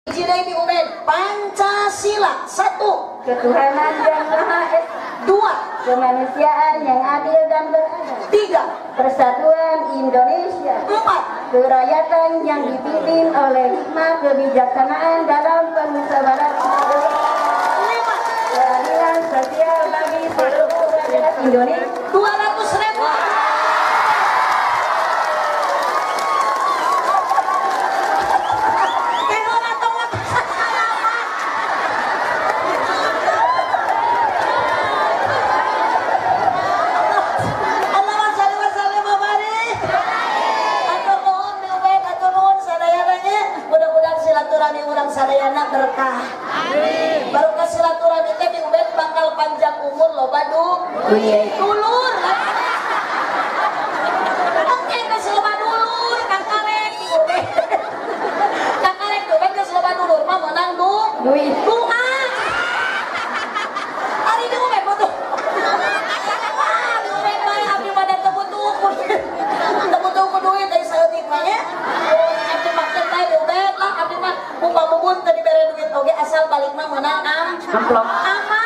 Hiji deui Ubed, Pancasila. 1. Ketuhanan yang Maha Esa. 2. Kemanusiaan yang adil dan beradab. 3. Persatuan Indonesia. 4. Kerakyatan yang dipimpin oleh hikmah kebijaksanaan dalam permusyawaratan. 5. Keadilan sosial bagi seluruh rakyat Indonesia. 200.000. Sadayana berkah. Amin. Baru ke silaturahmi teh di Ubed bakal panjang umur loba duit. Dulur. Oke, geus loba dulur kakarek di Ubed. Kakarek di Ubed geus loba dulur mah meunang duit. Doa. Ari di Ubed butuh. Wah, di Ubed mah abdi mah da teu butuh. Teu butuh ku duit ari saeutik mah nya. Abdi mah teh di Ubed lah abdi mah upamubun teu dibere duit oge asal balik mah meunang amplop. Amal.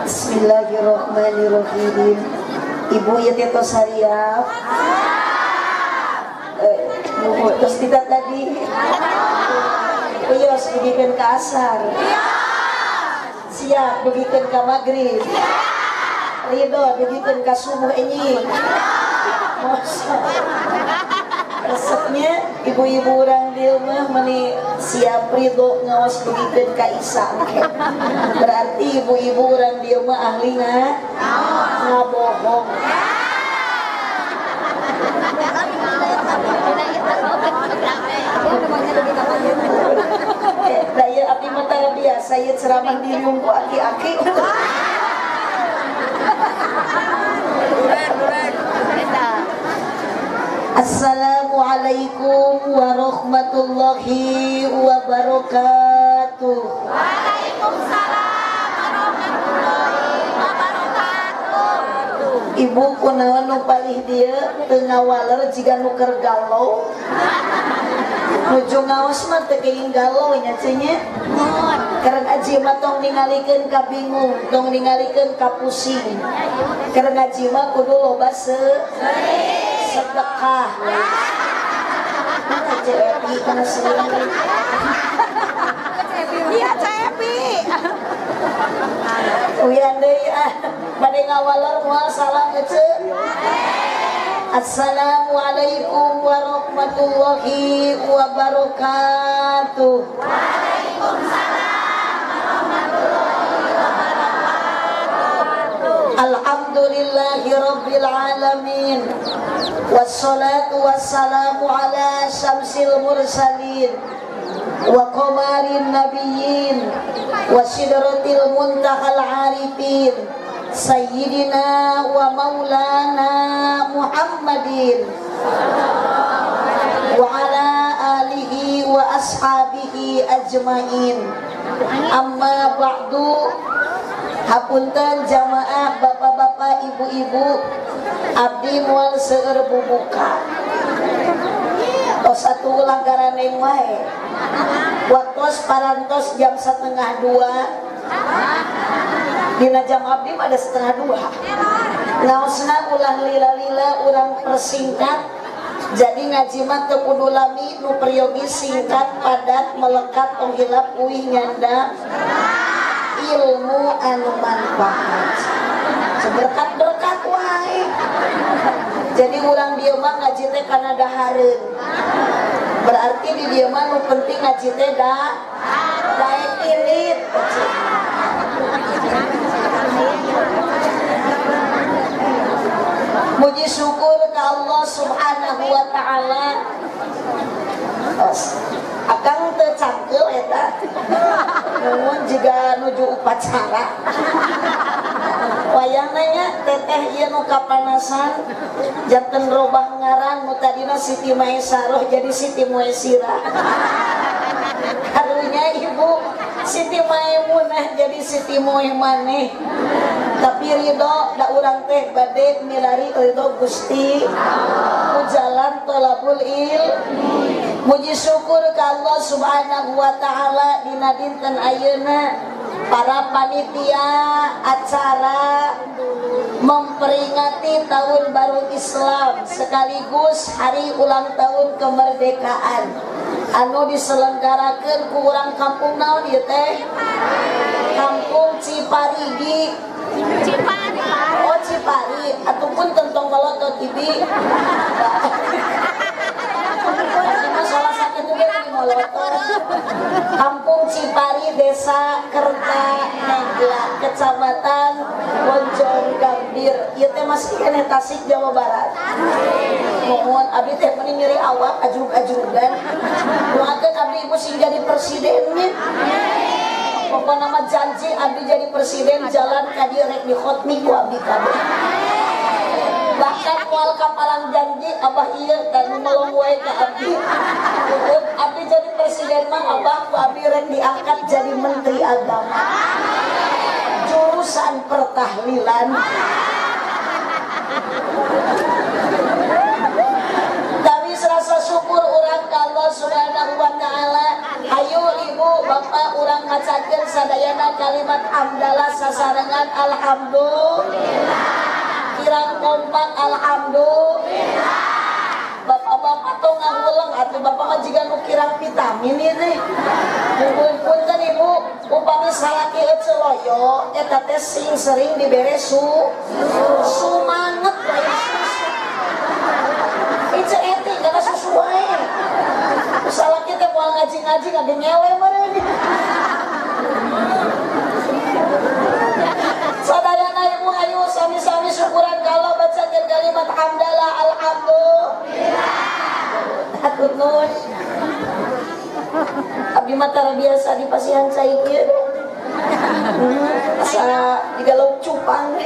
Bismillahirrahmanirrahim. Ibu ya teh sariap. Terus kita tadi uyos dugikeun ka asar. Siap dugikeun ka maghrib. Ridho dugikeun ka subuh enjing. Resepnya ibu-ibu urang dieu mah meuni siap ridho ngaos dugikeun ka isya. Berarti ibu-ibu urang dieu mah ahli ngabohong. Daya abdi mah tara biasa ieu ceramah diriung ku aki-aki. Assalamualaikum warahmatullahi wabarakatuh. Waalaikumsalam warahmatullahi wabarakatuh. Ibu kunaon nu palih dieu teu ngawaler jiga nu keur galau. Nuju ngaos mah teu geuing galau nya ceu nya. Keur ngaji mah tong ningalikeun ka bingung, tong ningalikeun ka pusing. Keur ngaji mah kudu loba sedekah. Cepi kana seueur. Iya Cepi. Uyan deui ah, bade ngawaler moal salah ngece. Assalamualaikum warahmatullahi wabarakatuh. Waalaikumsalam warahmatullahi wabarakatuh. Alhamdulillahi rabbil alamin. Wassalatu wassalamu ala syamsil mursalin wa qamarin nabiyyin wa sidratil muntahal arifin sayyidina wa maulana Muhammadin wa ala alihi wa ashabihi ajmain. Amma ba'du. Hapunten jamaah bapak-bapak ibu-ibu, abdi moal seueur bubuka. Tos satu ulah garaneng wae. Waktos parantos jam 1:30. Dina jam abdi mah ada 1:30. Ngaosna ulah lila-lila urang persingkat. Jadi ngaji mah teu kudu lami, nu peryogi singkat, padat, melekat, tong hilap, uih nyanda ilmu anu manfaat. Seberkat-berkat wae. Jadi urang dieu mah ngaji teh kana dahareun. Berarti di dieu mah nu penting ngaji teh da daek ilit. Muji syukur ke Allah Subhanahu wa ta'ala. Akang teu cangkeul eta. Nuhun jiga nuju upacara. Wayangna nya teteh ieu nu kapanasan janten robah ngaran nu tadina Siti Maesaroh jadi Siti Muesirah. Karunya ibu Siti Maemunah jadi Siti Moemaneh. Tapi ridho da urang teh bade milari ridho Gusti ku jalan tolabul ilmi. Muji syukur ka Allah Subhanahu wa ta'ala dina dinten ayeuna para panitia acara memperingati tahun baru Islam sekaligus hari ulang tahun kemerdekaan anu diselenggarakeun ku urang kampung naon ieu teh? Kampung Ciparigi. Cipari. Oh Cipari, ataupun tentang melotot ibi. Masalah sakit juga di melotot. Kampung Cipari, Desa Kertanegla, Kecamatan Bojong Gambir. Ieu teh masih keneh Tasik, Jawa Barat. Mohon abdi teh meni nyeri awak ajug-ajugan. Doakeun abdi ibu sing jadi presiden nih. Pokokna mah janji abdi jadi presiden jalan ka dieu rek dikhotmi ku abdi kabeh. Bahkan moal kapalang janji abah ieu dan melong wae ka abdi. Abdi jadi presiden mah abah ku abdi rek diangkat jadi menteri agama. Jurusan pertahlilan. Tapi serasa syukur urang ka Allah Subhanahu wa ta'ala. Ayo ibu bapak urang ngacakeun sadayana kalimat hamdalah sasarengan alhamdulillah. Kirang kompak alhamdulillah. Bapak-bapak tong ngahuleng atuh bapak mah jiga nu kirang vitamin ieu teh. Punten ibu, upami salaki eceu loyo eta teh sing sering dibere sumanget wae susu. Eceu eti kana susu wae. Salaki teh moal ngaji-ngaji ngagengele meureun. Sadayana ibu ayo sami-sami syukuran kalau bacakeun kalimat hamdalah alhamdulillah. Hatur nuhun. Abdi mah tara biasa di pasihan cai kieu deh. Asa digalau cupang.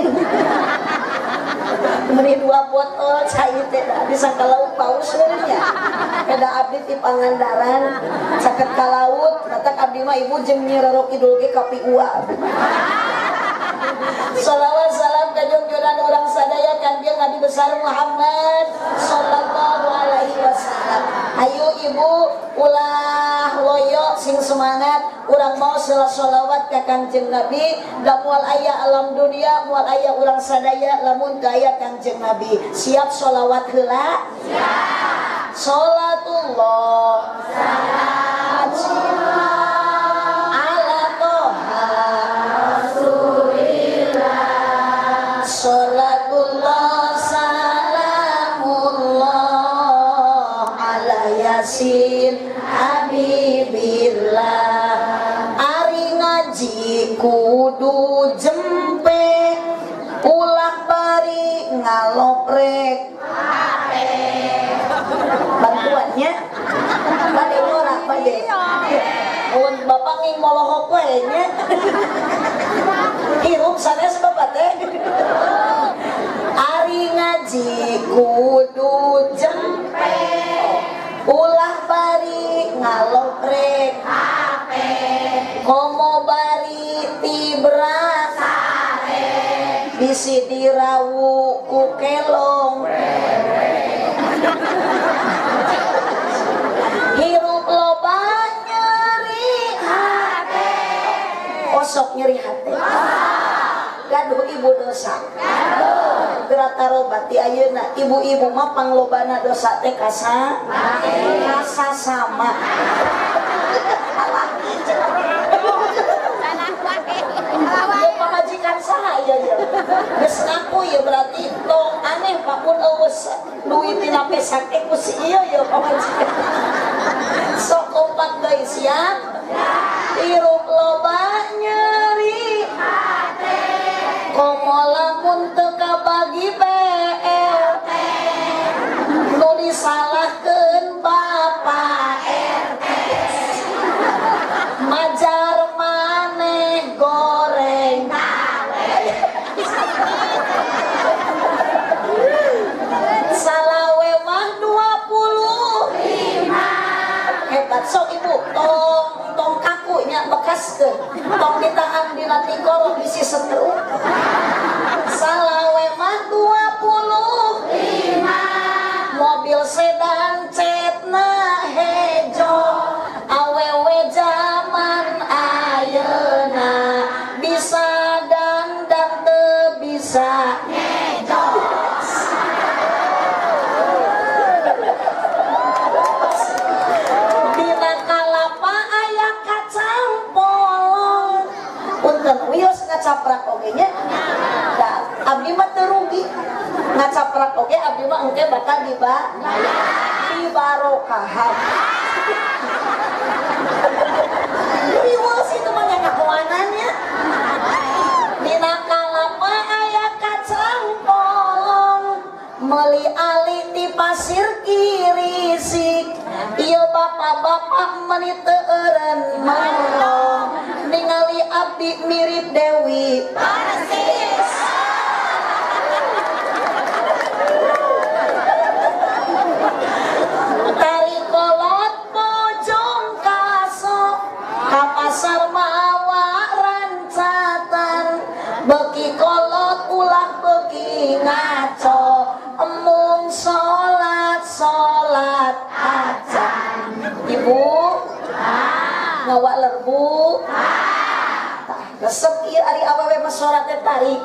Meni 2 botol cai teh abdi sangka lauk paus nya. Eda abdi ti Pangandaran caket ka laut, matak abdi mah ibu jeung Nyi Roro Kidul ge kapiua. Salawat salam ka junjungan urang sadaya Kanjeng Nabi besar Muhammad sallallahu alaihi wasallam. Ayo ibu ulah loyo sing semangat urang mau sholawat ka Kanjeng Nabi da moal aya alam dunia moal aya urang sadaya lamun teu aya Kanjeng Nabi. Siap sholawat heula? Siap. Sholatullah salamullah ala toha Rasulillah. Sholatullah salamullah ala yasin habibillah. Ari ngaji kudu jempe ulah bari ngaloprek. Bantuannya bade ngora bade. Mun bapak nging molohok we nya. Hirup sanes bapak teh. Ari ngaji kudu jempe ulah bari ngaloprek. Komo bari tibra sare bisi dirawu ku kelong hirup loba nyeri hate osok nyeri hate gaduh ibu dosa gaduh geura tarobat ti ayeuna ibu-ibu mah panglobana dosa teh kasa kasa sama pamajikan saha ieu ieu geus ngaku ieu berarti tong aneh pak pun eueus duit tina pesak teh ku si ieu ieu pamajikan sok kompak guys siap hirup loba nyeri hate komo lamun teu kabagi BLT nu disalahkeun Bapak RT majar maneh goreng salawe mah 25 hebat sok ibu tong tong kakunya bekaskeun tong ditahan dina tikoro bisi setru salawe mah 25 mobil sedan cetna hejo awewe zaman ayeuna bisa dandan teu bisa ngejo dina kalapa aya kacang polong punten wios ngacaprak oge nya da abdi mah teu rugi ngacaprak oge abdi mah engke bakal dibarokahan. Riweuh itu mah ngakuanannya. Dina kalapa aya kacang polong meuli ali ti pasir kirisik ieu bapak-bapak meuni teu eureun melong ningali abdi mirip Dewi Persis. Tari kolot pojong kasok ka pasar mawa rancatan beki kolot ulah beki ngaco emung salat salat acan ibu ngawa lerbu resep ieu ari awewe mah salat teh tarik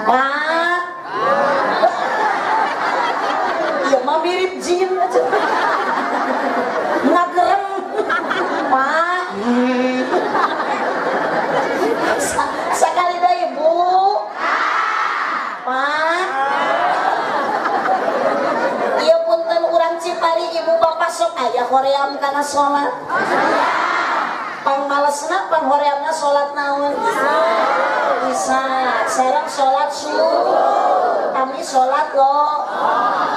pak ieu mah mirip jin aja ngagereng pak sakali deui bu pak ieu punten urang Cipari ibu bapak sok aya hoream kana salat pang malesna pang horeamna salat naon bisa sareng salat subuh kami salat lo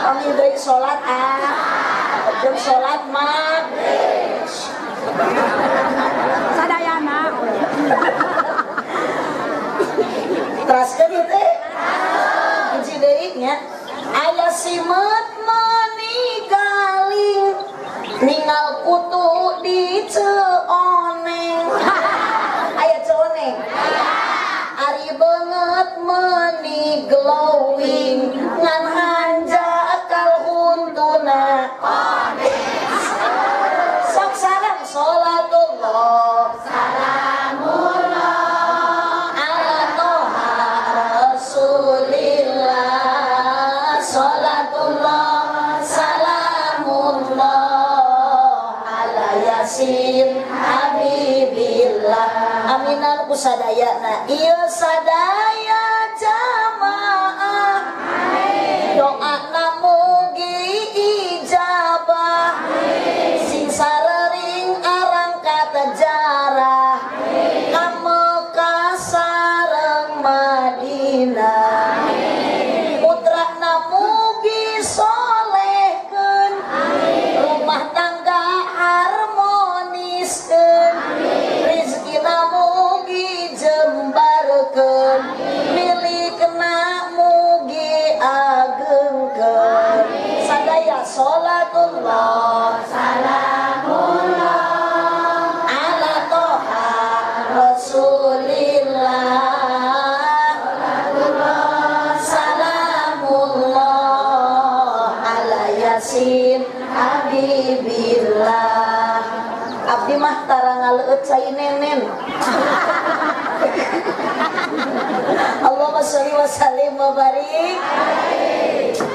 kami deui salat jeung salat maghrib sadayana teraskeun ieu teh hiji deui nya aya simeut meuni galing ningal kutu di ceoneng aya ceoneng ari beungeut meuni glowing ngan hanjakal huntuna sok sareng salatullah salamullah ala toha rasulillah salatullah salamullah ala yasin habibillah aminan ku sadayana ieu sadaya jamaah doana mugi ijabah sing sarering arangkat jarah ka Mekah sareng Madinah putrana mugi solehkeun rumah tangga harmoniskeun rizkina mugi jembarkeun milikna mugi agengkeun sadaya salatullah salamullah ala toha rasulillah. mah tara ngaleueut cai nenen. Allahumma sholli wa sallim wa barik.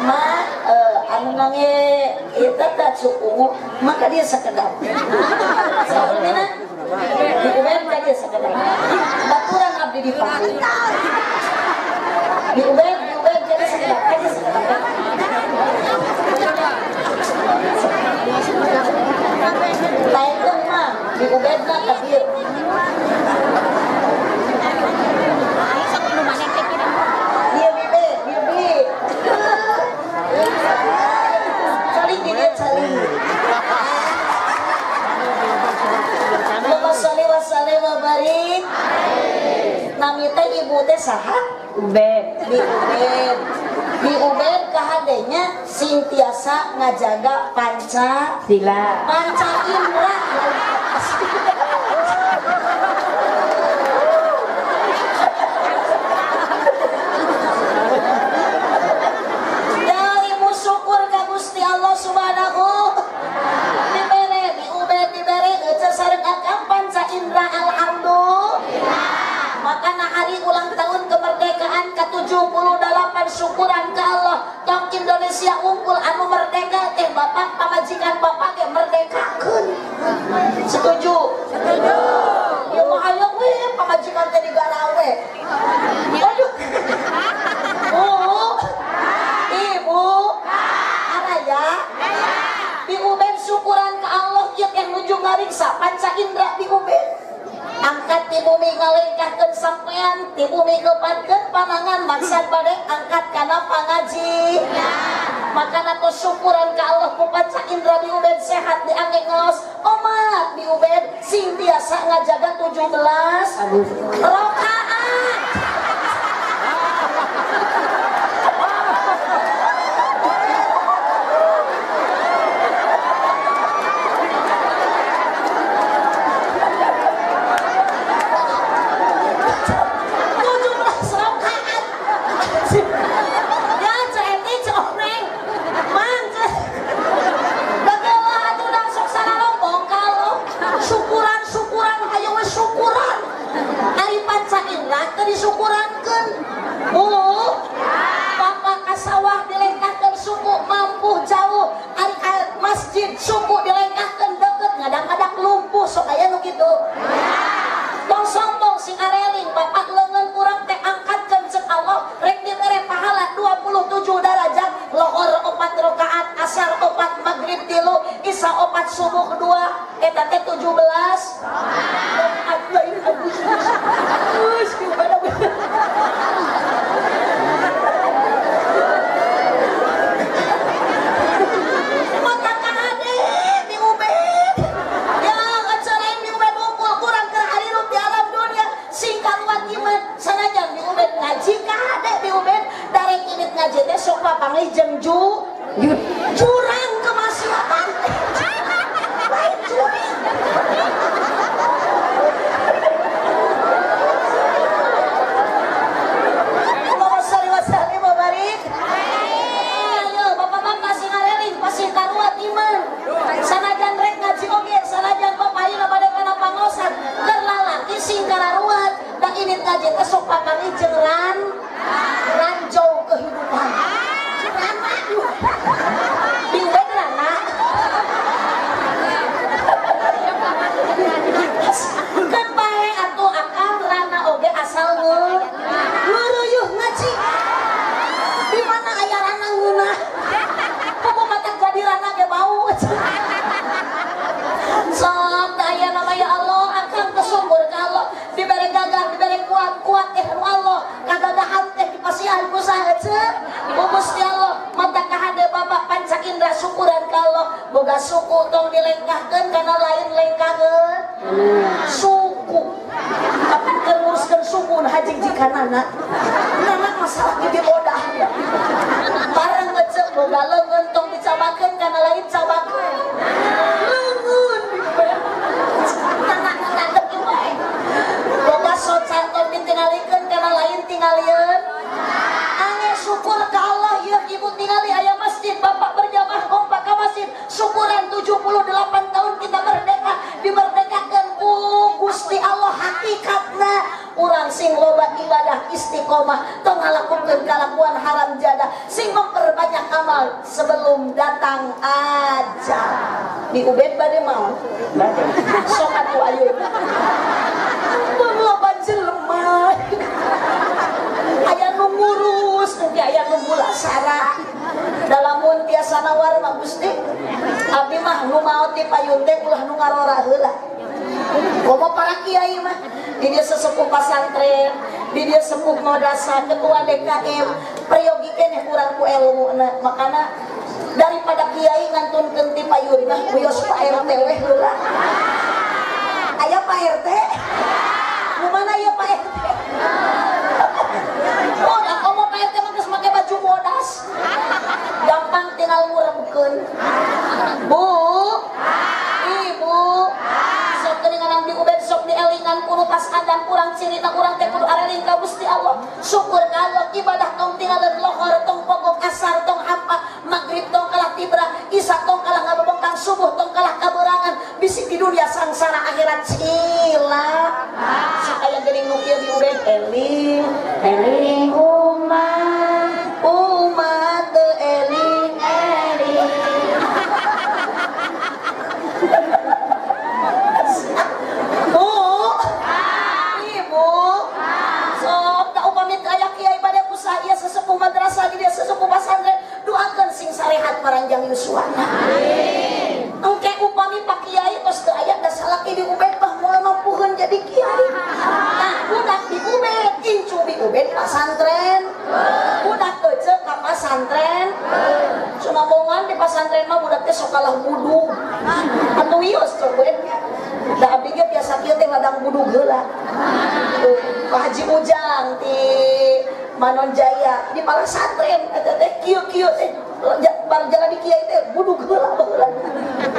Ma anu nange eta teh suku maka dia sakedap. Saurna di UBM ka dia sakedap. Baturan abdi di panggung. Di UBM jadi sakedap, ka dia sakedap. Lain mah di UBM mah ka dieu. Dia bibi, bibi. Saling dia saling. Allahumma sholli wa sallim wa barik. Nami teh ibu teh saha? Ubed. Di Ubed. Di Ubed kahadenya sing tiasa ngajaga panca sila. Panca indra. Ya ibu syukur ka Gusti Allah Subhanahu dibere di Ubed dibere ece sareng akang panca indra alhamdulillah. Makana hari ulang tahun kemerdekaan ke-78 syukuran ke Allah. Tong Indonesia unggul anu merdeka teh bapak pamajikan bapak ge merdekakeun. Setuju? Setuju. Ya mah hayang we pamajikan teh digarawe. Waduh. Bu. Ibu. Araya. Di Ubed syukuran ke Allah ieu teh nuju ngariksa panca indra di Ubed. Angkat di bumi ngalengkahkeun sampean, di bumi ngepatkeun panangan maksad bade angkat kana pangaji. Makana tos syukuran ka Allah ku panca indra di Ubed sehat diangge ngaos omat di Ubed sing tiasa ngajaga 17 rakaat. Disukurankeun. Bu, bapak ka sawah dilengkahkeun suku mampu jauh, ari masjid suku dilengkahkeun deket ngadak-ngadak lumpuh sok aya nu kitu. Tong sombong sing areling bapak leungeun urang teh angkatkeun ceuk Allah rek dibere pahala 27 derajat, lohor 4 rakaat, asar 4, maghrib 3, isya 4, subuh 2, eta teh 17. Mata kahade di Ubed. Ya ngecerain di Ubed unggul kurang keur harirup di alam dunia sing karuat iman sanajan di Ubed ngaji kahade di Ubed darek init ngaji teh sok papanggih jeung jurang kemaksiatan. Lain jurang. Sanajan rek ngaji oge, sanajan bapak bade kana pangosan, keur lalaki sing kararuat, da init ngaji teh sok papanggih jeung ranjau kehidupan. Rana. Di Ubed rana. Keun bae atuh akang rana oge asal ngeureuh ngaji. Di mana aya rana ngeunah? Kuku mata jadi rana ge bau. Sok aya nama ya Allah akang kesumur ka Allah dibere gagah dibere kuat-kuat teh nu Allah kagagahan teh dipasihan ku saha ceuk ku Gusti Allah mata kahade bapak panca indra syukuran ka Allah boga suku tong dilengkahkeun kana lain lengkahkeun suku tapi keur nguruskeun suku hajing-jikanana nana masalah gede bodah bareng ngeceuk boga leungeun tong dicabakeun kana lain cabakeun leungeun boga socan tong ditingalikeun kana lain tingalieun. Ange syukur ka Allah ieu ibu tingali aya masjid bapak berjamaah kompak ka masjid syukuran 78 tahun kita merdeka dimerdekakeun istiqomah, tong ngalakukeun kalakuan haram jadah, sing memperbanyak amal sebelum datang ajal. Di Ubed bade mau? Bade. Sok atuh ayeuna. Loba jelema. Aya nu ngurus, engke aya nu mulasara. Dalamun tiasa nawar mah Gusti. Abdi mah nu maot di payun teh ulah nu ngarora heula. Komo para kiai mah di dia sesepuh pasantren, di dia sepuh madrasah, ketua DKM, peryogi keneh urang ku elmuna. Makana daripada kiai ngantunkeun ti payun mah wios Pak RT we heula. Aya Pak RT? Nu mana ieu Pak RT? Oh, da komo Pak RT mah geus make baju bodas. Gampang tinggal ngurebkeun. Bu, Ibu, sok geuningan di Ubed sok dielingan kudu tas adan kurang cirita kurang teh kudu areling ka Gusti Allah. Syukur ka Allah ibadah tong tingaleun lohor tong pogok asar tong hampa, magrib tong kalah tibra, isya tong kalah ngabebongkang, subuh tong kalah kaberangan, bisi di dunia sangsara akhirat cilaka. Sok aya geuning nu kieu di Ubed eling, eling umat, umat teu eling eling. Bu, Ibu, sok da upami aya kiai bade usaha ieu sesepuh madrasah di dia sesepuh pasantren, doakeun sing sarehat paranjang yuswana. Amin. Engke upami Pak Kiai tos teu aya da salaki di Ubed mah moal mampuheun jadi kiai. Tah budak di Ubed, incu di Ubed pasantren. Budak ece ka pasantren. Sumamongan di pasantren mah budak teh sok kalah budug. Atuh wios teh Ubed nya. Da abdi ge biasa kieu teh ladang budug heula. Pak Haji Ujang ti Manon Jaya di pasantren eta teh kieu-kieu teh bar jalan di kiai teh budug heula baheula.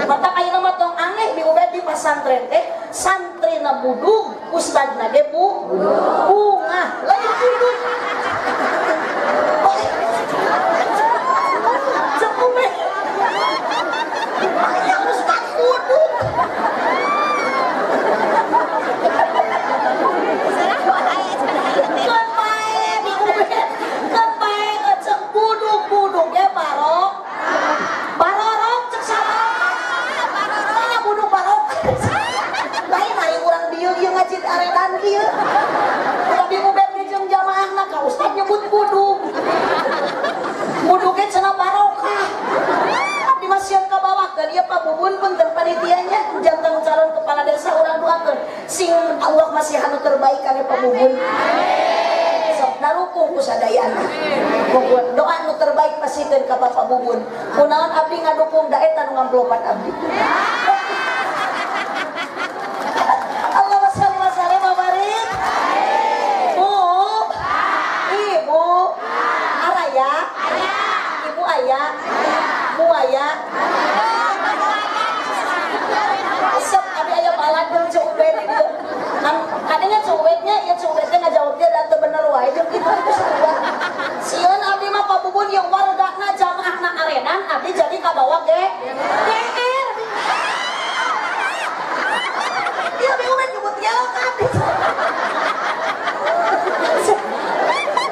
Mata ayeuna mah tong aneh di Ubed di pasantren teh santrina budug, ustadna ge bu bungah lain budug. Cek Ubed. Aya ustad budug. Keun pae di Ubed, keun pae cek budug-budug ge barok. Barorok cek salah. Mana budug barok? Lain ari urang dieu ieu ngaji aredan kieu. Udah di Ubed ge jeung jamaahna ka ustad nyebut budug. Budug ge cenah barokah. Abdi mah sieun ka bawakeun ieu Pak Bubun punten panitianya janten calon kepala desa urang doakeun sing Allah masih anu terbaik kangge Pak Bubun. Sok narukung ku sadayana. Doa nu terbaik pasikeun ka Bapak Bubun. Kunaon abdi ngadukung da eta nu ngamplopan abdi. Allahumma shalli wa sallim wa barik. Bu, Ibu, araya, Ibu aya, Bu aya. Sok abdi aya paladeng Ceu Ubed itu. Kan kadangnya Ceu Ubednya ieu Ceu Ubed teh ngajawabnya da teu bener wae jeung kitu itu sarua. Sieun abdi mah Pak Bubun yang wargana jamaahna aredan abdi jadi kabawa ge GR. Ieu Bi Ubed nyebut gelo ka abdi.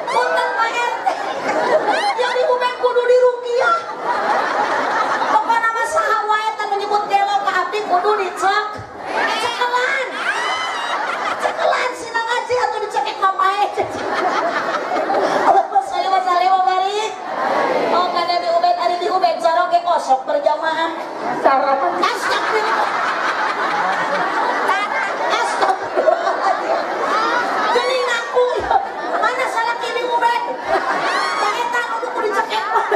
Punten Pak RT. Ieu Bi Ubed kudu diruqyah. Pokona mah saha wae teh nyebut gelo ka abdi kudu dicek. Cekelan. Cekelan sina ngaji atuh dicekek mamae. Allahumma shalli wa sallim wa barik. Oh kana Bi Ubed ari Bi Ubed caroge kosok berjamaah. Astagfirullah. Astagfirullahaladzim. Geuning ngaku mana salaki Bi Ubed? Da eta nu kudu dicekek mah.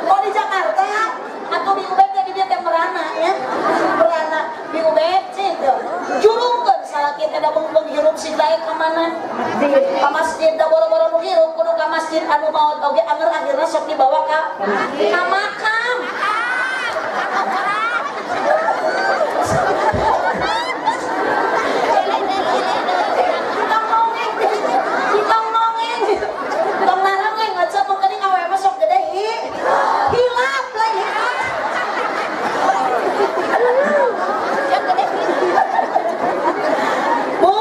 Oh di Jakarta atau Bi Ubed jadi dia teh merana ya. Merana Bi Ubed cing jurungkeun salaki teh da beung hirup sing daek ka mana? Ka masjid da boro-boro nu hirup kudu ka masjid anu maot oge anger akhirna sok dibawa ka makam. Tong nongeng, tong nongeng, tong narangeng ngaca pengkening awewe mah sok gede hilap lain hilap. Bu,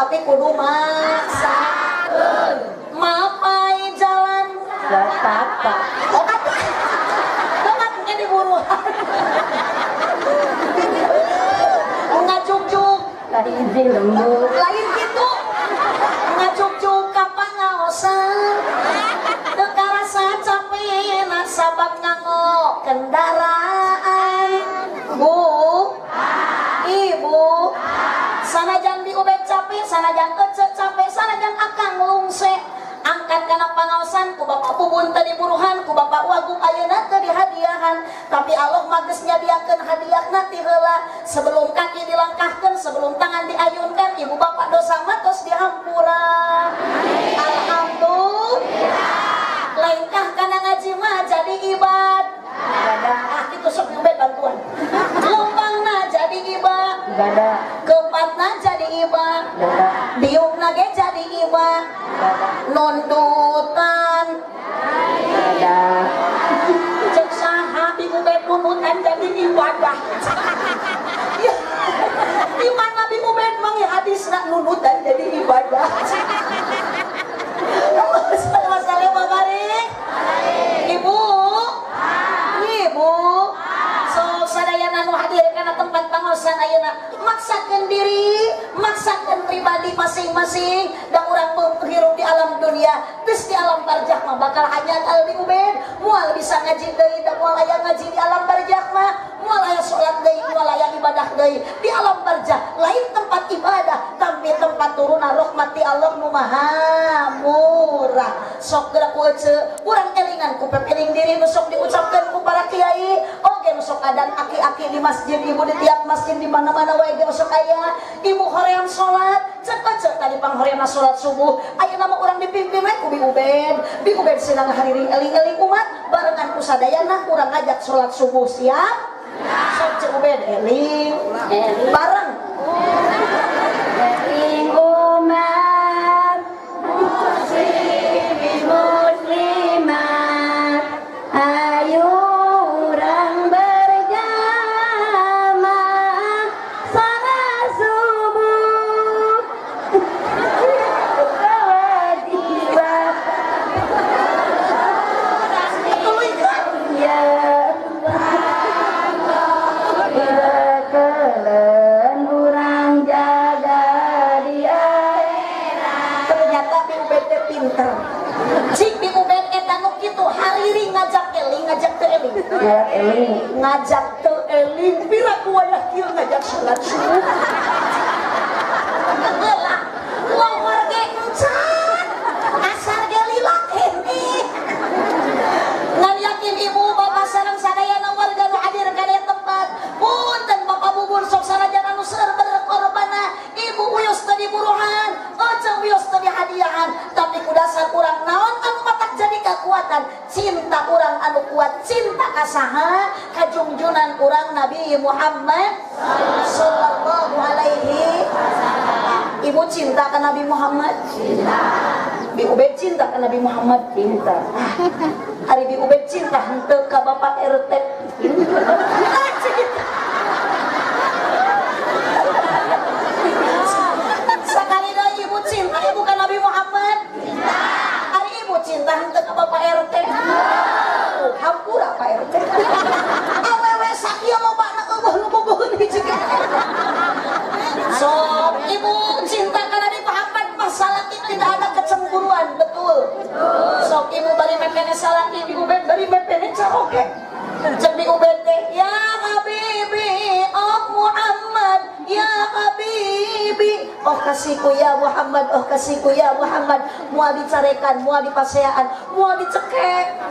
tapi kudu maksakeun. Mapai jalan satapak. Oh atuh. Tomat ge diburuhan. Ngajugjuk kahiji lembur. Lain kitu. Ngajugjuk ka pangaosan. Teu karasa capena sabab nganggo kendaraan. Bu, ibu, sanajan diubek capek, sanajan ece capek, sanajan akang lungse. Angkat kana pangaosan ku bapak Bubun teu diburuhan, ku bapak Wagub ayeuna teu dihadiahan, tapi Allah mah geus nyadiakeun hadiahna ti heula. Sebelum kaki dilangkahkeun, sebelum tangan diayunkan, ibu bapak dosa mah tos dihampura. Alhamdulillah. Lengkah kana ngaji mah jadi ibadah. Ah kitu sok nyubet bantuan. Lumpangna jadi ibadah. Kepatna jadi ibadah. Diukna ge jadi ibadah. Nundutan ibadah. Cek saha Bi Ubed nundutan jadi ibadah. Ya, di mana Bi Ubed mangi hadisna nundutan jadi ibadah. Masalah barik. Ibu, ibu, so sadayana nu hadir kana tempat pangaosan ayeuna maksakeun diri, maksakeun pribadi masing-masing da urang hirup di alam dunia, geus di alam barzakh mah bakal hanyat al Bi Ubed, moal bisa ngaji deui da moal aya ngaji di alam barzakh mah, moal aya salat deui, moal aya ibadah deui di alam barzakh. Lain tempat ibadah, tapi tempat turunna rahmat ti Allah nu maha murah. Sok geura ku ece, urang elingan ku pepeling diri nu sok diucapkeun ku para kiai, oge nu sok adan aki-aki di masjid, ibu di tiap masjid di mana-mana wae ge sok aya. Ibu hoream salat, cek ece tadi panghoreamna salat subuh, ayeuna mah urang dipimpin we ku Bi Ubed. Bi Ubed sedang hariring eling-eling umat, barengan ku sadayana urang ngajak salat subuh, siap? Sok cek Ubed eling, bareng. Eling umat muslimin muslimat, ayo urang berjamaah salat subuh kewajiban. Ya kelen urang jaga di akhirat. Ternyata Bi Ubed teh pinter. Cik Bi Ubed eta nu kitu hariri ngajak eling, ngajak teu eling. Ngajak teu eling, pira ku wayah kieu ngajak salat subuh. Heula, longor ge encan, asar ge lila keneh. Ngan yakin ibu bapak sareng sadayana warga nu hadir kana tempat, punten bapak Bubun sok sanajan anu seueur berkorbanna, ibu wios teu diburuhan, ece wios teu dihadiahan, tapi ku dasar urang naon anu matak jadi kekuatan, cinta urang anu kuat, cinta ka saha, ka jungjunan urang Nabi Muhammad sallallahu alaihi wasallam. Ibu cinta ka Nabi Muhammad? Cinta. Bi Ubed cinta ka Nabi Muhammad? Cinta. Ari Bi Ubed cinta henteu ka Bapak RT. Sakali deui ibu cinta ibu ka Nabi Muhammad? Cinta. Ari ibu cinta henteu ka Bapak RT? Hampura Pak RT. Awewe sakieu lobana eueuh nu bogoheun hiji ge. Sok ibu cinta ka Nabi Muhammad, masalah tidak ada kecemburuan, betul. Sok ibu bari mepene salaki, Bi Ubed bari mepene caroke. Cek Bi Ubed teh, ya habibi, oh Muhammad, ya habibi, oh kasihku ya Muhammad, oh kasihku ya Muhammad. Moal dicarekan, moal dipaseaan, moal dicekek.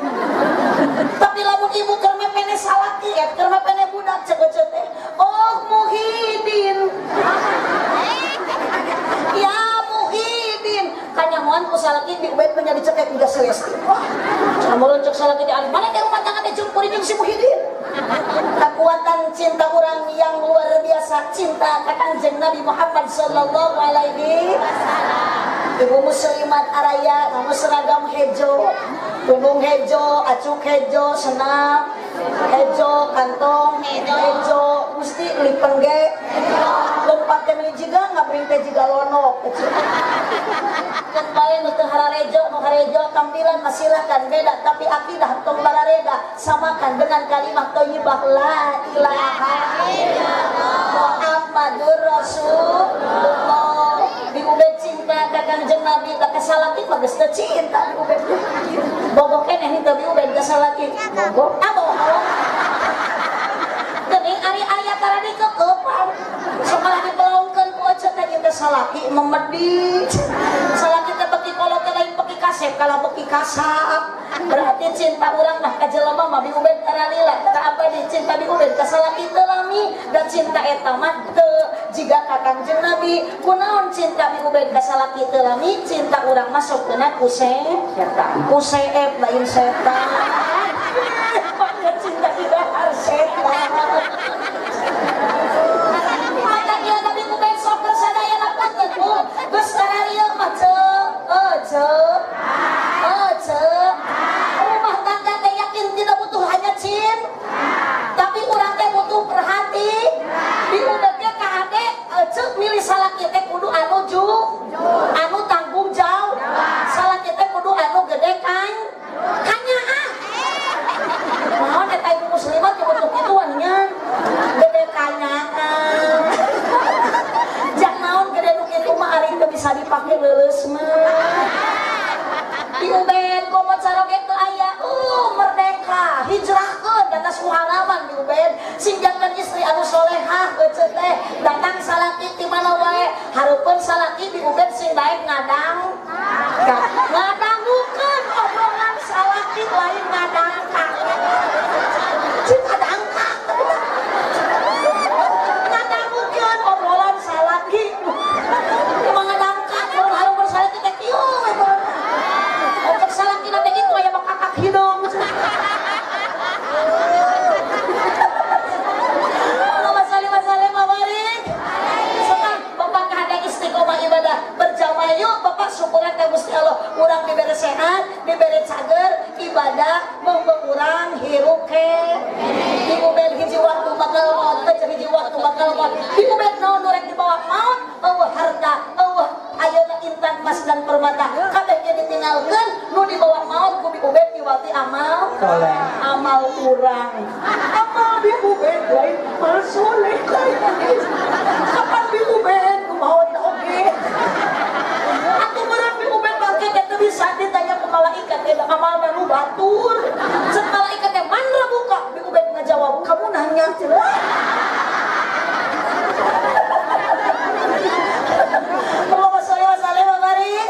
Tapi lamun ibu keur mepene salaki, keur mepene budak cek ece teh, oh Muhyiddin. Ya Muhyiddin, kanyahoan ku salaki Bi Ubed mah dicekek juga Celesti. Wah, lamun cek salaki teh mana ke rumah tangga teh cempuri jeung si Muhyiddin. Kekuatan cinta orang yang luar biasa, cinta ka Kangjeng Nabi Muhammad sallallahu alaihi wasallam. Ibu muslimat araya nganggo seragam hejo, tudung hejo, acuk hejo, senam hejo, kantong hejo, mesti lipen ge, lompat ke jiga ngabring teh jiga lonok. Kan bae nu teu hararejo nu harejo tampilan mah silakan beda tapi akidah tong barareda samakan dengan kalimat thayyibah la ilaha illallah Muhammadur Rasulullah. Bi Ubed cinta ka Kangjeng Nabi da ka salaki mah geus teu cinta Bi Ubed. Bogoh keneh teu Bi Ubed ka salaki. Bogoh ah bohong. Geuning ari aya tara dikekepan. Sok malah dipelongkeun ku ece teh ieu teh salaki memedi. Salaki teh beki kolot teh lain beki kasep kalah beki kasap. Berarti cinta urang mah ka jelema mah Bi Ubed tara lila. Ka abadi cinta Bi Ubed ka salaki teu lami da cinta eta mah teu jiga ka Kangjeng Nabi. Kunaon cinta Bi Ubed ka salaki teu lami, cinta urang mah sok kena ku setan. Ku seep lain setan. Maka cinta didahar setan. Maka ieu Nabi Ubed sok keur sadayana punten Bu. Geus kararieu mah ceu, ceu. Ceu. Rumah tangga teh yakin tidak butuh hanya cinta, tapi urang teh butuh perhati. Bi Ubed teh ka ade ceuk milih salaki teh kudu anu ju, anu tanggung jawab. Salaki teh kudu anu gede kan. Kanyaah. Naon eta ibu muslimat ge butuh kituan nya. Gede kanyaah. Jak naon gede nu kitu mah ari teu bisa dipake leuleus mah. Bi Ubed komo caroge teu aya, merdeka, hijrahkeun ka atas muhalaman Bi Ubed. Singjakeun istri anu solehah ece teh, datang salaki ti mana wae, hareupeun salaki Bi Ubed sing daek ngadang. Ngadangukeun obrolan salaki lain ngadangkak. Cing ngadangkak. Ngadangukeun obrolan salaki. Kumaha ngadangkak mun hareupeun salaki teh kieu we. Cek salaki na teh kitu aya bakakak hidung. Allahumma shalli wa sallim wa barik. Sok bapak kahadang istiqomah ibadah berjamaah yuk bapak syukuran ka Gusti Allah. Urang dibere sehat, dibere cager, ibadah meumeung urang hirup ke. Bi Ubed hiji waktu bakal maot, teh hiji waktu bakal maot. Bi Ubed naon nu rek dibawa maot? Eueuh harta, eueuh ayeuna intan emas dan permata. Kabeh ge ditinggalkeun nu dibawa maot ku Bi Ubed diwati amal soleh. Amal urang. Amal Bi Ubed lain amal soleh. Kapan Bi Ubed nu maot oge? Atuh meureun Bi Ubed bangke teh teu bisa ditanya ku malaikat eta amalna nu batur. Ceuk malaikat teh man rabuka? Bi Ubed ngajawab, kamu nanya cenah. Allahumma sholli wa sallim wa barik.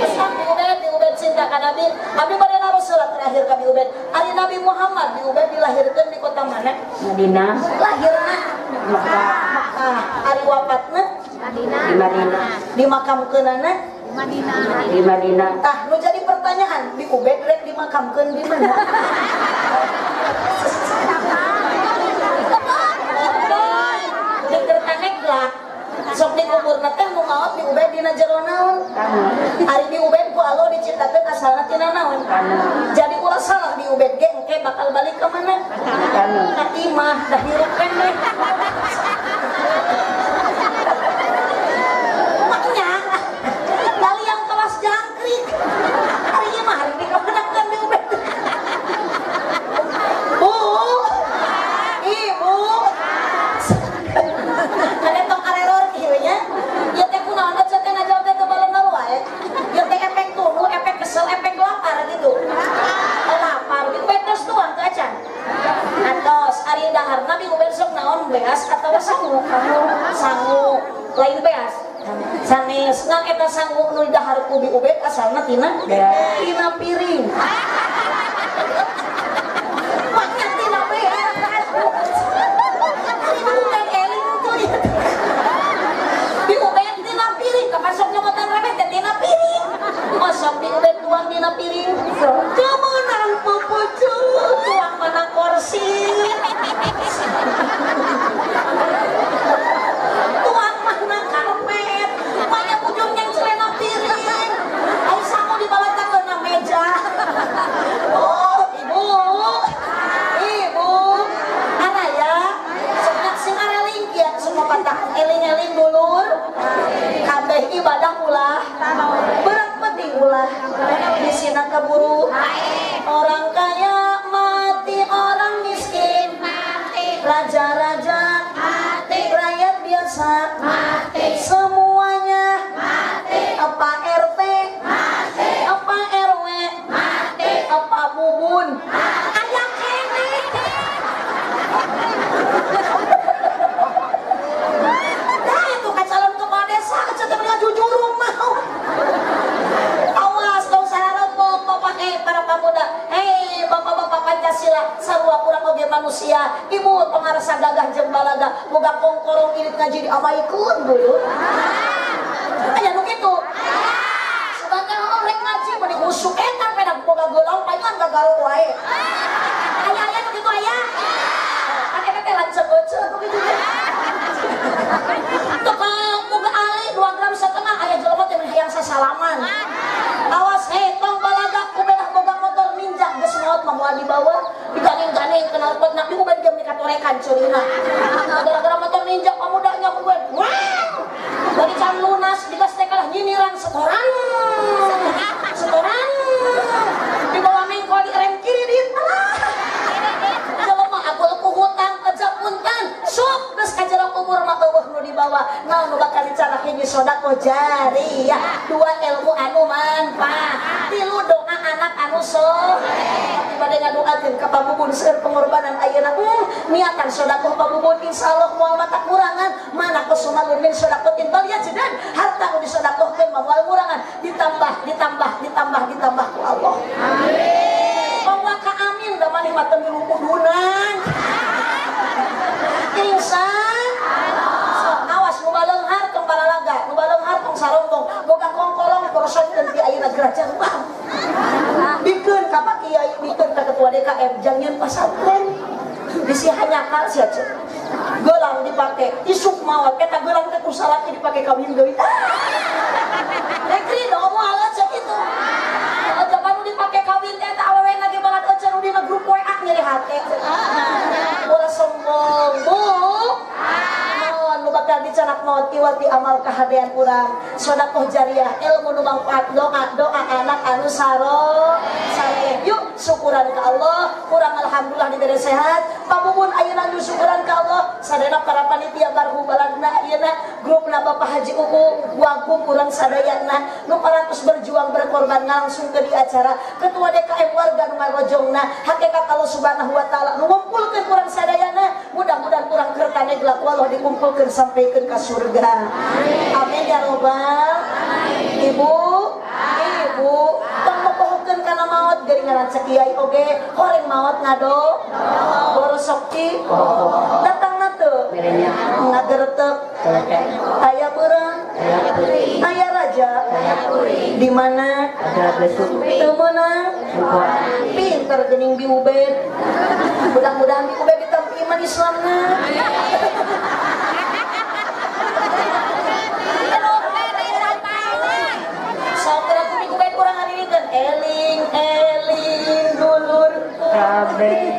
Pesan Bi Ubed, Bi Ubed cinta ka Nabi. Abi bade naros salat terakhir ka Bi Ubed. Ari Nabi Muhammad Bi Ubed dilahirkeun di kota mana? Madinah. Lahirna Mekah. Mekah. Ari wafatna Madinah. Di Madinah. Dimakamkeunana Madinah. Di Madinah. Tah nu jadi pertanyaan, Bi Ubed rek dimakamkeun di mana? Di Kertanegla. Sok dikuburna teh nu maot Bi Ubed dina jero naon? Ari Bi Ubed ku Allah diciptakeun asalna tina naon? Jadi ulah salah Bi Ubed ge engke bakal balik ka mana? Ka imah da hirup keneh. Maknya kali yang kelas jangkrik. Ari ieu mah hari dikameunangkeun Bi Ubed. Bu, Ibu. Kade tong areror kieu nya. Ieu teh kunaon ece teh ngajawab teh teu balener wae. Ieu teh efek tunduh, efek kesel, efek lapar gitu. Lapar. Bi Ubed tos tuang teu acan. Atos ari daharna Bi Ubed sok naon beas atawa sangu? Sangu. Lain beas. Sanes ngan eta sangu nu dahar ku Bi Ubed asalna tina tina piring. Maknya tina beas. Ari Bi Ubed eling tuh. Bi Ubed tina piring kapan sok nyokotan remet teh tina piring. Osok Bi Ubed tuang dina piring. Teu meunang pupucuh tuang mana kursi. Tuang mana karpet. Banyak ujung yang celana piring. Ai sangu dibalatakeun na meja. Oh, ibu. Ibu. Araya. Sok sing areling kieu semua patah eling-eling dulur. Bisina kaburu orang kaya mati, orang miskin mati, raja-raja mati, rakyat biasa mati, semuanya mati. Apa RT mati, apa RW mati, apa bubun mati. Ayah kene. Nah itu calon kepala desa kecetnya jujur mau. Awas tong sararembong bapak para pemuda, hei bapak-bapak Pancasila, sarua urang oge manusia, ibu pangarsa gagah jeung balaga, boga kongkorong irit ngaji diabaikeun dulu. Aya nu kitu. Sugan rek ngaji meni usuk eta pedah boga geulang palingan gagaro wae. Aya-aya nu kitu aya. Kan eta teh lanceuk euceuk nu kitu teh. Tukang boga ali 2,5 gram aya jelema teh hayang sasalaman. Awas hei tong balaga ku bedah boga motor ninja geus maot mah moal dibawa, diganing-ganing knalpot nak diuban ge meuni katorekan curina. Gara-gara motor ninja pamudanya ku gue. Wah! Dari can lunas digas teh kalah nyinyiran setoran. Setoran. Dibawa mengko di rem kiri di. Jelema aku ku hutang aja punten. Sok geus ka jero kubur mah eueuh nu dibawa. Naon nu bakal dicanak hiji sedekah jariyah, dua ilmu anu manfaat, tilu doa anak anu soleh. Bade ngadoakeun ka pabubun seueur pengorbanan ayeuna. Niatan sedekah pabubun insyaallah moal mata kurangan. Mana kusumalun min sedekatin bal yajidan, harta nu disedekahkeun mah moal kurangan, ditambah ditambah ditambah ditambah ku Allah. Amin. Maka amin da maneh mah teu milu kudunan. Insan so, awas nu baleunghar tong balalaga, nu baleunghar tong sarombong, boga kongkolong porosonkeun ti ayeuna geraja bang. Bikeun ka Pak Kiai, bikeun ka ketua DKM jang nyeun pasantren. Bisi hanyakal sia ceuk. Gelang dipake, isuk maot eta gelang teh ku salaki dipake kawin deui. Rek rido moal ceuk itu. Zaman nu dipake kawin teh eta awewe lagi banget euceun nu dina grup WA nyeri hate. Ulah sombong, Bu. Nu bakal dicanak maot iwati amal kahadean urang, sedekah jariah, ilmu nu manfaat, doa doa anak anu saleh. Yuk syukuran ka Allah, kurang alhamdulillah diberi sehat. Pabubun ayeuna nu syukuran ka Allah, sadayana para panitia barhu balagna ayeuna grupna Bapak Haji Uu, wagub urang sadayana nu parantos berjuang berkorban langsung ke di acara ketua DKM warga nu ngarojongna hakikat Allah Subhanahu wa taala nu ngumpulkeun urang sadayana, mudah-mudahan urang kertane gelap Allah dikumpulkeun sampaikan ke surga. Amin ya robbal. Ibu, ibu, tong mopohokeun kana maot geuningan cek kiai oge, horeng maot ngado. Borosok ti datangna teu ngageretep. Aya beurang, aya raja. Di mana? Teu meunang. Pinter geuning Bi Ubed. Mudah-mudahan Bi Ubed ditampi iman Islamna. Eling eling dulurku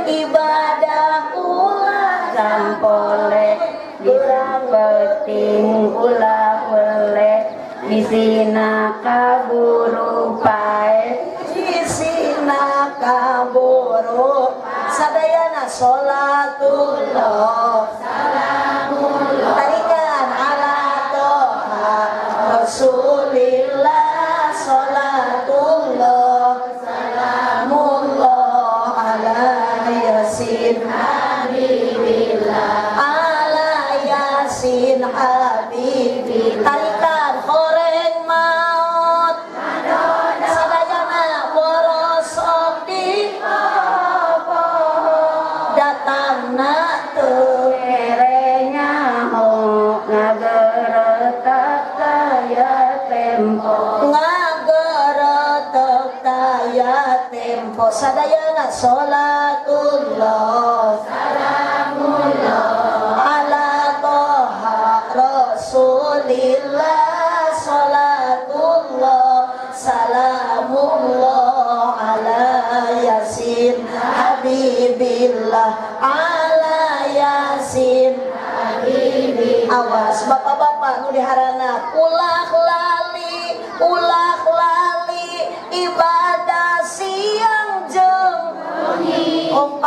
ibadah ulah sampole bisa penting ulah weleh bisina kaburu pae bisina kaburu sadayana sholatullah salamullah tarikan ala toha Rasulillah sholatullah salamullah ala yasin habibillah ala yasin habibi tarikan horeng maut sadayana borosok di datangna teu merenya ho ngageretak kaya tempo tempo sadayana sholatullah salamullah ala toha rasulillah sholatullah salamullah ala yasin habibillah ala yasin habibillah. Awas bapak-bapak nu diharana ulah lali ibadah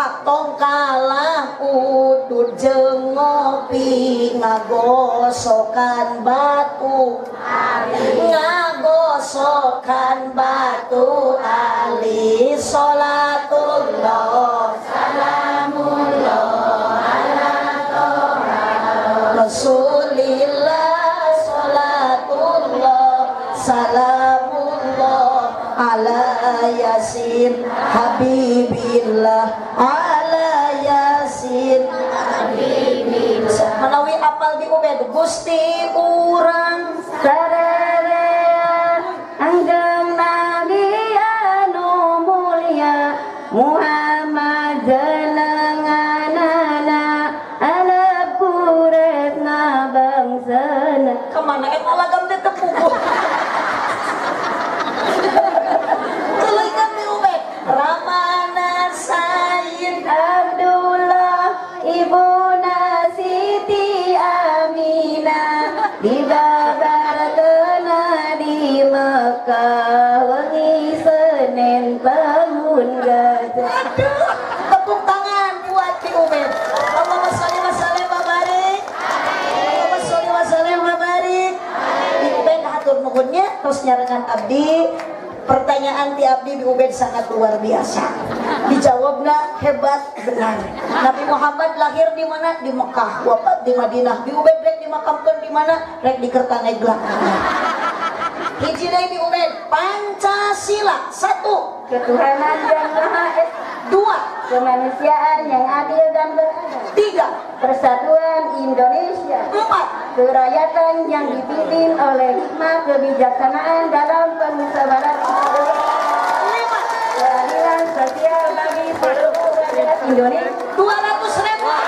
Ngapak tong kalah udud jeung ngopi ngagosokan batu ali, ngagosokan batu ali. Salatullah salamullah ala toha Rasulillah, salatullah salamullah ala Yasin Habibillah, ala Yasin Habibillah. Menawi apal di Ubed Gusti urang sarerea anggeng Nabi anu mulia Muhammad jenenganana alepurna bangsana. Kemana emang lagam teh tepuguh. Ramana Sayyid Abdullah, ibuna Siti Aminah, dibabarkeuna di Mekah wengi Senin tahun gajah. Aduh, tepuk tangan buat Ki Ubed. Allahumma sholli wa sallim wa barik. Allahumma sholli wa sallim wa barik. Ki Ubed hatur nuhunnya terus nyarengan abdi. Pertanyaan ti abdi di Ubed sangat luar biasa. Dijawabna hebat benar. Nabi Muhammad lahir di mana? Di Mekah, wafat di Madinah. Di Ubed rek dimakamkeun di mana? Rek di Kertaneglang. Hiji deui di Ubed, Pancasila. 1, ketuhanan yang Maha Esa. 2, kemanusiaan yang adil dan beradab. 3, persatuan Indonesia. 4, kerakyatan yang dipimpin oleh hikmah kebijaksanaan dalam permusyawaratan. 5, keadilan sosial bagi seluruh rakyat Indonesia. 200.000.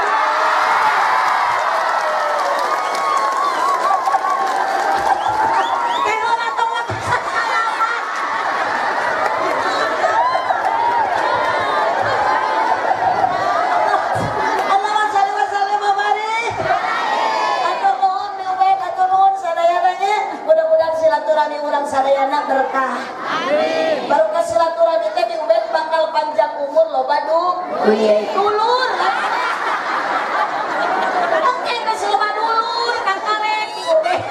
Sadayana berkah. Amin. Baru ke silaturahmi teh di Ubed bakal panjang umur loba duit. Dulur. Oke, geus loba dulur kakarek di Ubed.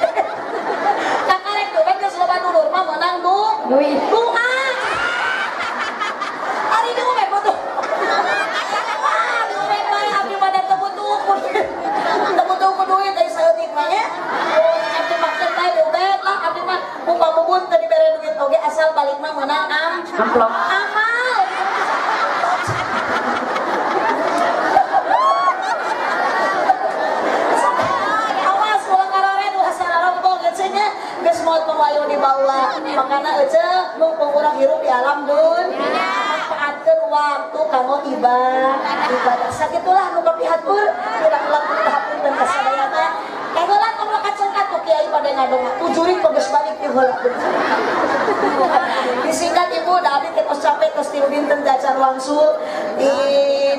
Kakarek di Ubed geus loba dulur mah meunang duit. Doa. Ari di Ubed butuh. Wah, di Ubed mah abdi mah da teu butuh. Teu butuh ku duit ari saeutik mah nya. Abdi mah teh di Ubed lah abdi mah upamubun teu dibere duit oge asal balik mah meunang amplop. Amal. Awas ulah ngarared ulah sararompong ece nya geus maot pemayu dibawa. Makana ece mumpung urang hirup di alam dun manfaatkeun waktu kanggo ibadah. Sakitulah nu kapihatur urang lamun hapunten ka sadayana. Heula tong kacengkat ku kiai pada ngadonga tujuring geus balik ti heula. Disingkat ibu da abdi teh tos capek tos 3 dinten teh acan wangsul di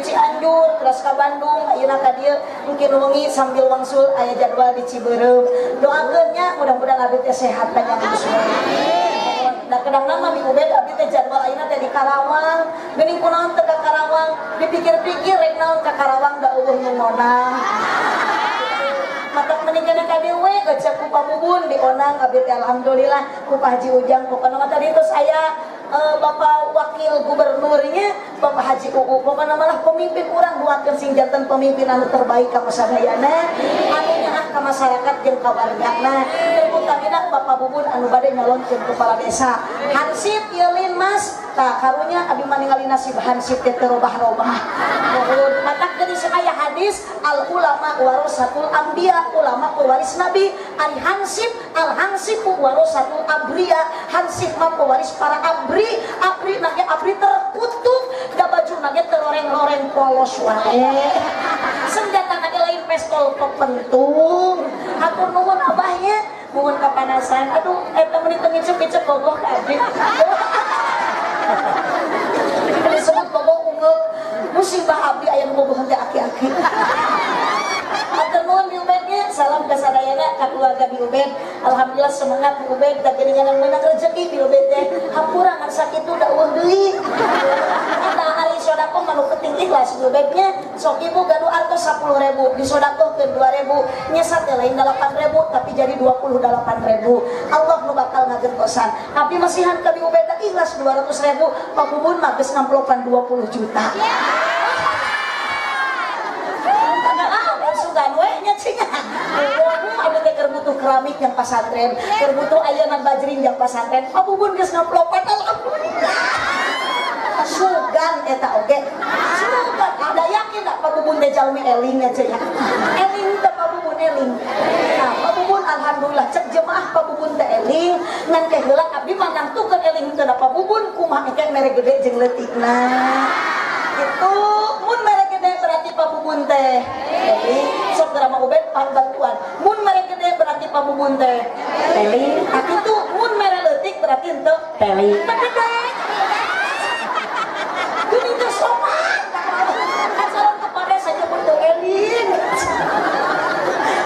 Cianjur terus ka Bandung ayeuna ka dieu mungkin wengi sambil wangsul aya jadwal di Cibeureum. Doakeun nya mudah-mudahan abdi teh sehat panjang yuswa. Da kedangna mah Mi Ubed abdi teh jadwal ayeuna teh di Karawang. Geuning kunaon teh ka Karawang dipikir-pikir rek naon ka Karawang da eueuh nu ngonang. Matak meninggalnya KDW gecek ku Pamubun dionang abdi teh alhamdulillah ku Pak Haji Ujang pokona mah tadi itu saya Bapak Wakil Gubernurnya Bapak Haji UU pokona malah pemimpin urang buatkeun sing janten pemimpin anu terbaik ka sadayana anu nyaah ka masyarakat jeung ka wargana terutamina Bapak Bubun anu bade nyalonkeun kepala desa Hansip ieu lin Mas tah karunya abdi mah ningali nasib Hansip teh teu robah-robah nuhun matak geuning aya hadis al ulama warasatul anbiya, ulama pewaris nabi. Ari hansip al hansipu warasatul abriya, hansip mah pewaris para abri, abri nage abri terkutuk da baju nage teroreng-oreng polos wae, senjata nage lain pestol pepentung. Hatur nuhun abahnya, nuhun kapanasan. Aduh eta meuni teu ngicep-ngicep bogoh ka abdi. Disebut bogoh ungeuk musibah abdi aya nu bogohan teh aki-aki. Hatur nuhun Bi Ubednya, salam ka sadayana ka keluarga Bi Ubed. Alhamdulillah semangat Bi Ubed, da geuningan meunang rezeki Bi Ubed teh. Hampura ngan sakitu da eueuh deui. Eta ari sedekah mah nu penting. penting ikhlas bebeknya. Sok ibu gaduh artos 10.000 disodakohkeun 2.000 nyesat teh lain 8.000 tapi jadi 28.000. Allah nu bakal ngagentosan. Abdi masihan ka Bi Ubeda ikhlas 200.000, Pak Bubun mah geus ngamplopan 20 juta. Sugan we nya cenah. Abdi teh keur butuh keramik yang pasantren, keur butuh ayeuna bajring yang pasantren. Pak Bubun geus ngamplopan, alhamdulillah. Sugan eta oge. Sugan ada yakin tak Pak Bubun teh jalmi eling aja ya. Eling teh Pak Bubun eling. Nah, Pak Bubun alhamdulillah cek jemaah Pak Bubun teh eling ngan teh heula abdi mah nangtukeun eling teh Pak Bubun kumaha engke mere gede jeung leutikna. Itu mun mere gede berarti Pak Bubun teh eling. Sok drama Ubed bantuan. Mun mere gede berarti Pak Bubun teh eling. Itu mun mere leutik berarti henteu eling. Teu gede. Gini teh sopan. Asalan kepada saja pun teu eling.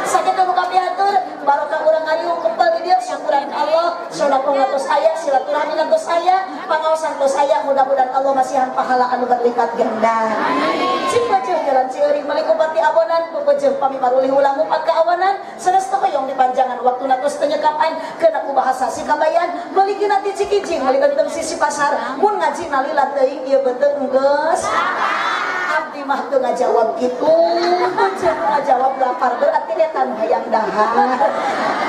Sakitu nu kami atur, barokah urang ngariung kempel di dieu syukuran Allah, sedekah tos aya, silaturahmi tos aya, pangaosan tos aya, mudah-mudahan Allah masihan pahala anu berlipat ganda. Cing peuceuh jalan Cieuring meuli kupati abonan, peupeujeuh pami marulih ulang ngupat kaawanan, sanes teu hoyong dipanjangan waktuna tos teu nyekapan, keuna ku bahasa si kabayan, meuli gina ti Cikijing, meuli genteng sisi pasar, mun ngaji nalila teuing ieu beuteung geus. Abdi mah teu ngajawab kitu, teu ngajawab lapar berarti eta nu hayang dahar.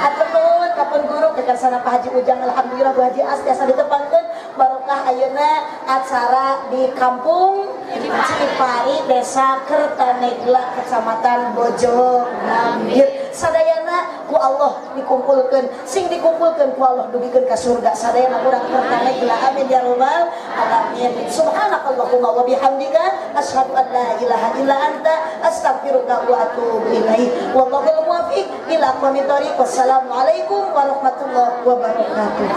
Atur nuhun ka pun guru kekarsana Pak Haji Ujang, alhamdulillah Bu Haji As tiasa ditepangkeun barokah ayeuna acara di kampung Cipari, Desa Kertanegla, Kecamatan Bojonggambir. Sadayana ku Allah dikumpulkeun, sing dikumpulkeun ku Allah dugikeun ka surga. Sadayana urang Kertanegla, amin ya rabbal alamin. Subhanakallahumma wa bihamdika asyhadu an la ilaha illa anta astaghfiruka wa atubu ilaik. Wallahul muwaffiq ila aqwamit thoriq. Wassalamualaikum warahmatullahi wabarakatuh.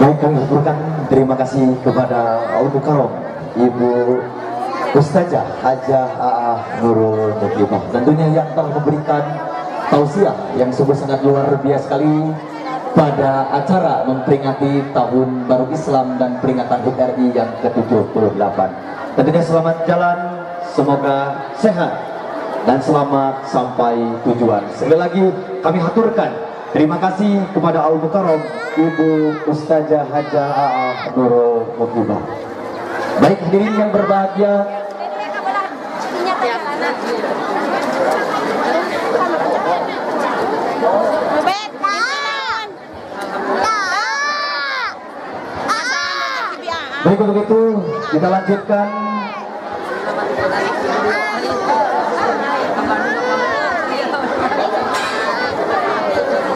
Baik, kami haturkan terima kasih kepada Al-Mukarram Ibu Ustazah Hajah Aa Nurul Mukibah, tentunya yang telah memberikan tausiah yang sungguh sangat luar biasa sekali pada acara memperingati Tahun Baru Islam dan peringatan HUT RI yang ke-78. Tentunya selamat jalan, semoga sehat dan selamat sampai tujuan. Sekali lagi kami haturkan terima kasih kepada Al-Mukarram Ibu Ustazah Hajah Aa Nurul Mukibah. Baik hadirin yang berbahagia, baik untuk itu kita lanjutkan.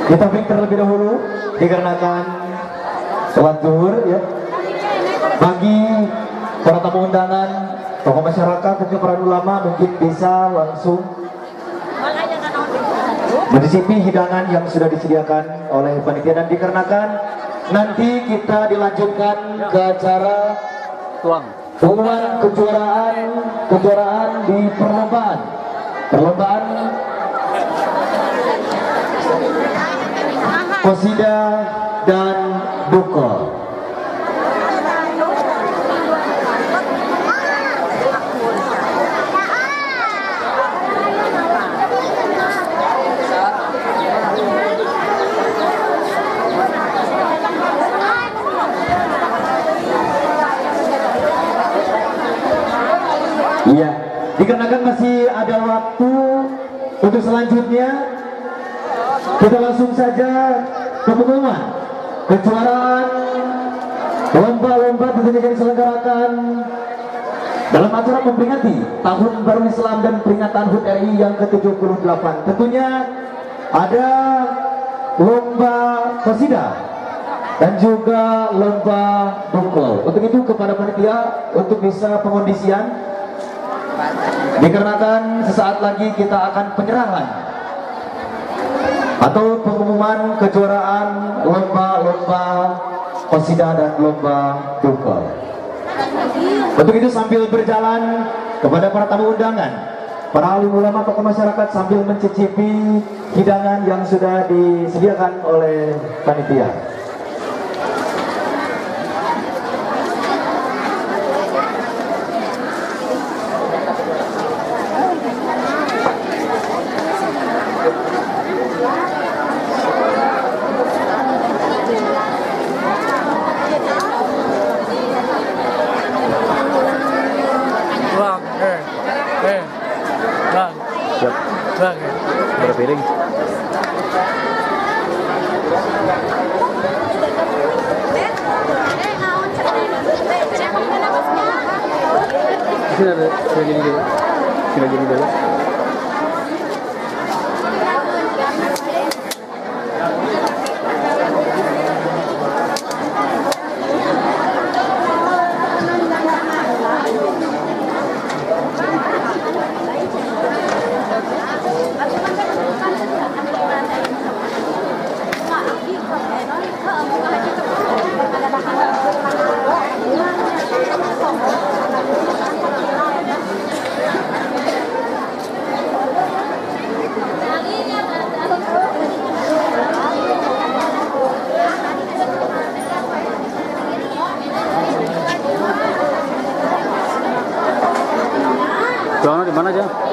Kita break terlebih dahulu dikarenakan sholat zuhur ya. Bagi para tamu undangan, tokoh masyarakat, mungkin para ulama mungkin bisa langsung mencicipi hidangan yang sudah disediakan oleh panitia, dan dikarenakan nanti kita dilanjutkan ke acara pengumuman kejuaraan di perlombaan Qasidah dan Bukol. Iya, dikarenakan masih ada waktu Untuk selanjutnya kita langsung saja ke pengumuman kejuaraan lomba-lomba tentunya yang diselenggarakan dalam acara memperingati Tahun Baru Islam dan peringatan HUT RI yang ke-78. Tentunya ada lomba qasidah dan juga lomba dukul. Untuk itu kepada panitia untuk bisa pengondisian, dikarenakan sesaat lagi kita akan penyerahan atau pengumuman kejuaraan lomba-lomba qasidah dan lomba dukul. Untuk itu sambil berjalan kepada para tamu undangan, para alim ulama, tokoh masyarakat sambil mencicipi hidangan yang sudah disediakan oleh panitia. Berpiring. Sini ada, sini gini dulu. Sini gini dulu. Di mana aja?